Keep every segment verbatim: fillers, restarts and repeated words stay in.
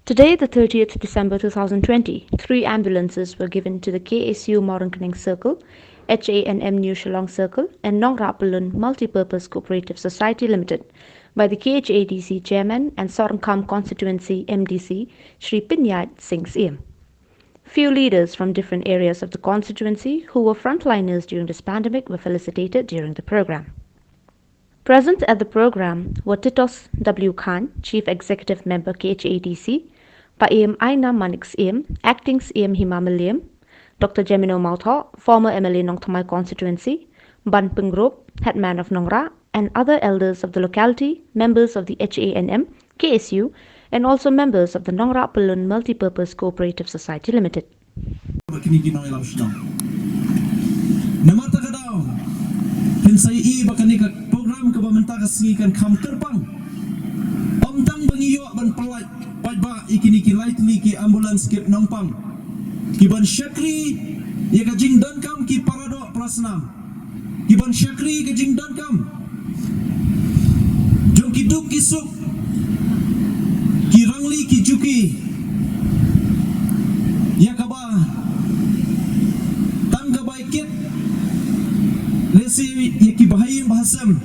Today, the thirtieth December two thousand twenty, three ambulances were given to the K S U Mawryngkneng Circle, H A N M New Shillong Circle, and Nongrah Pyllun Multipurpose Cooperative Society Limited by the K H A D C Chairman and Sohryngkham Constituency M D C, Shri Pyniaid Singh Syiem. Few leaders from different areas of the constituency who were frontliners during this pandemic were felicitated during the program. Present at the program were Titos W Chyne, Chief Executive Member K H A D C, Paiem Aina Manik Syiem, Acting Syiem Hima Mylliem, Doctor Jemino Mawthoh, former M L A Nongthymmai Constituency, Ban Pyngrope, Headman of Nongrah, and other elders of the locality, members of the H A N M, K S U, and also members of the Nongrah Pyllun Multipurpose Cooperative Society Limited. Ba kine ki nongïalam shnong. Namar kata ka daw, phin sa ïohi ba kane ka program kaba mynta ka sngi kan kham kyrpang. Ym tang ba ngi ïoh ban pynlait paidbah ïa kine ki lai tylli ki ambulance kit nongpang, ki ban shakri ïa ka jingdonkam ki paradoh parasnam, ki ban shakri ka jingdonkam jong ki duk ki suk, ki rangli ki juki, ïa kaba tang ka bai kit lehse ïa ki bahaïing bahasem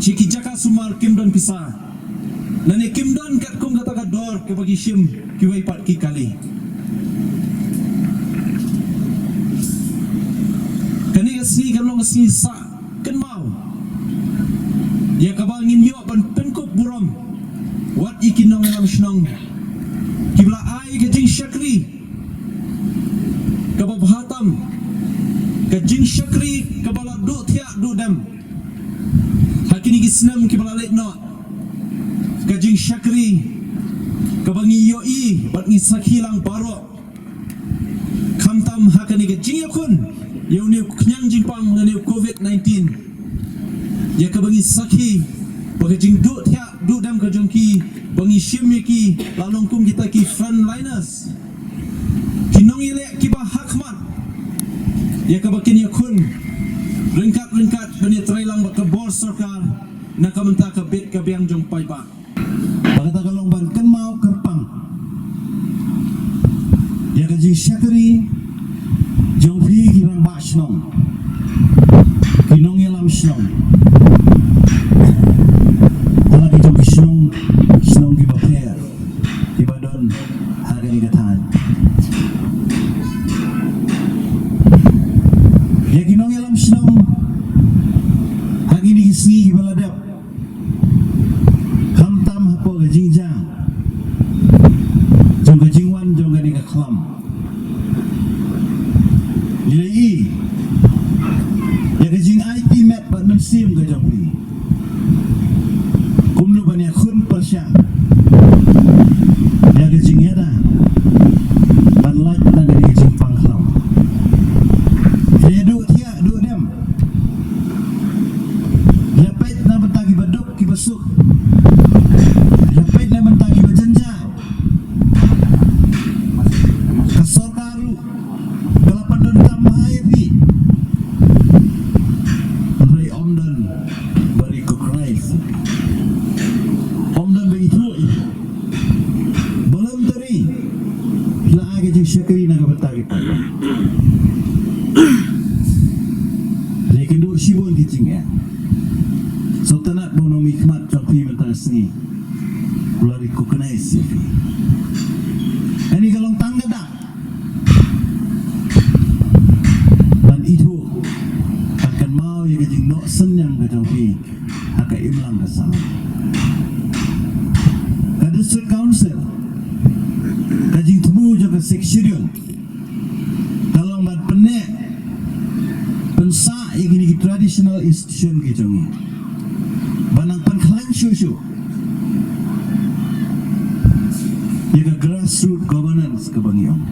sha ki jaka sumar kim don pisa, lane kim don katkum kata ka dor kaba ki shim kiwei pat ki kali. Kane ka sngi kan long ka sngi sah kynmaw ïa kaba ngin ïoh ban pynkup burom wat ïa ki nongïalam shnong kiba la ai ka jingshakri kaba bha tam, ka jingshakri kaba la duh thiah duh dem ha kine ki snem kiba la leit noh, ka jingshakri kaba ngi ïohi bad ngi sakhi lang baroh. Khamtam ha kane ka jingïakhun ïa une u khñiang jingpang lane u covid nineteen, ïa kaba ngi sakhi ba ka jingduh thiah duh dem ka jong ki ba ngi shim ïa ki la long kum kita ki frontliners, ki nongïaleh kiba ha khmat ïa kaba kin ïakhun ryngkat ryngkat ban ïatreilang bad ka bor sorkar na ka bynta ka bit ka biang jong paidbah. Ba kata ka long ban kynmaw kyrpang ïa ka jingshakri jong phi ki rangbah shnong, ki nongïalam shnong ha la ki jong ki shnong, shnong kiba pher kiba don ha kane ka thaiñ. Ïa ki nongïalam shnong ha kine ki sngi kiba la dep, khamtam hapoh ka jingjia jong ka jingwan jong kane ka khlam, ngi la ïohi ïa ka jingaiti met bad mynsiem ka jong phi kumno ban ïakhun pyrshah ïa ka jingïada ban lait na kane ka jingpang khlam. Ïa duh thiah duh dem, ïa peit na bynta kiba duk kiba suk, ïa peit na bynta kiba jynjar. Ka sorkar ruh ka la pyndonkam bha ïa phi. Hynrei ym don ba recognize, ym don ba ithuh ïa phi. Voluntary phi la ai ka jingshakri na ka bynta kita. Hynrei kynduh shibun ki jingeh. Sngewtynnat ba u nongmihkhmat jong phi mynta ka sngi u la recognize ïa phi. Kane ka long tang ka dak ban ithuh, ban kynmaw ïa ka jingnoh synñiang ka jong phi ha ka imlang ka sahlang. Ka District Council, ka jingthmu jong ka Sixth Schedule ka long ban pynneh pynsah ïa kine ki traditional institution ki jong ngi ban nang pynkhlaiñ shuh shuh ïa ka grassroot governance kaba ngi ong.